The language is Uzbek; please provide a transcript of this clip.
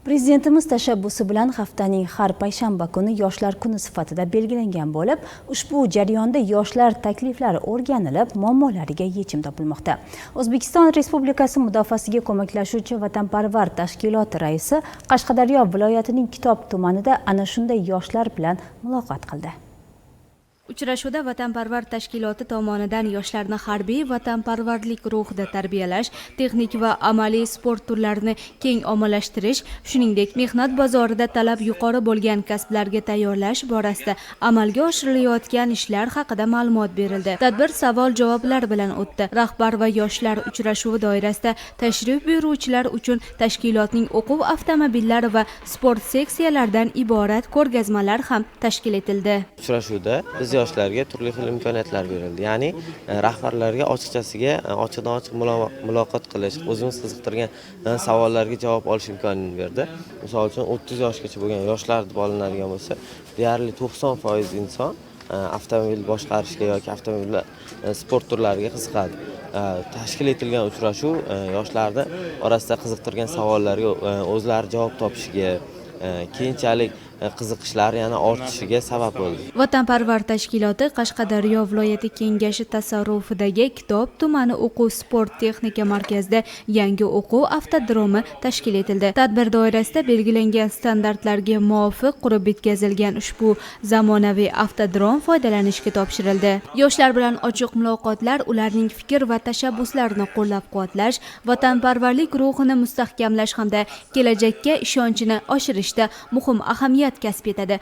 Prezidentimiz tashabbusi bilan haftaning har payshanba kuni Yoshlar kuni sifatida belgilangan bo'lib, ushbu jarayonda yoshlar takliflari o'rganilib, muammolariga yechim topilmoqda. O'zbekiston Respublikasi mudofaasiga ko'maklashuvchi vatanparvar tashkiloti raisi Qashqadaryo viloyatining Kitob tumanida ana shunday yoshlar bilan muloqot qildi. Uchrashuvda vatanparvar tashkiloti tomonidan yoshlarni harbiy vatanparvarlik ruhida tarbiyalash, texnik va amaliy sport turlarini keng ommalashtirish, shuningdek, mehnat bozorida talab yuqori bo'lgan kasblarga tayyorlash borasida amalga oshirilayotgan ishlar haqida ma'lumot berildi. Tadbir savol-javoblar bilan o'tdi. Rahbar va yoshlar uchrashuvi doirasida tashrif buyuruvchilar uchun tashkilotning o'quv avtomobillari va sport seksiyalaridan iborat ko'rgazmalar ham tashkil etildi. Uchrashuvda biz yoshlarga turli xil imkoniyatlar berildi, ya'ni rahbarlarga ochiqchasiga ochiqdan ochiq muloqot qilish, o'zimiz qiziqtirgan savollarga javob olish imkonini berdi. Misol uchun, 30 yoshgacha bo'lgan yoshlar deb olinadigan bo'lsa, deyarli 90% inson avtomobil boshqarishga yoki avtomobil sport turlariga qiziqadi. Tashkil etilgan uchrashuv yoshlarni orasida qiziqtirgan savollarga o'zlari javob topishiga, keyinchalik qiziqishlari yana ortishiga sabab bo'ldi. Vatanparvar tashkiloti Qashqadaryo viloyati kengashi tasarrufidagi Kitob tumani o'quv sport texnika markazida yangi o'quv avtodromi tashkil etildi. Tadbir doirasida belgilangan standartlarga muvofiq qurib bitkazilgan ushbu zamonaviy avtodrom foydalanishga topshirildi. Yoshlar bilan ochiq muloqotlar ularning fikr va tashabbuslarini qo'llab-quvvatlash, vatanparvarlik ruhini mustahkamlash hamda kelajakka ishonchini oshirishda muhim ahamiyat kasb etadi.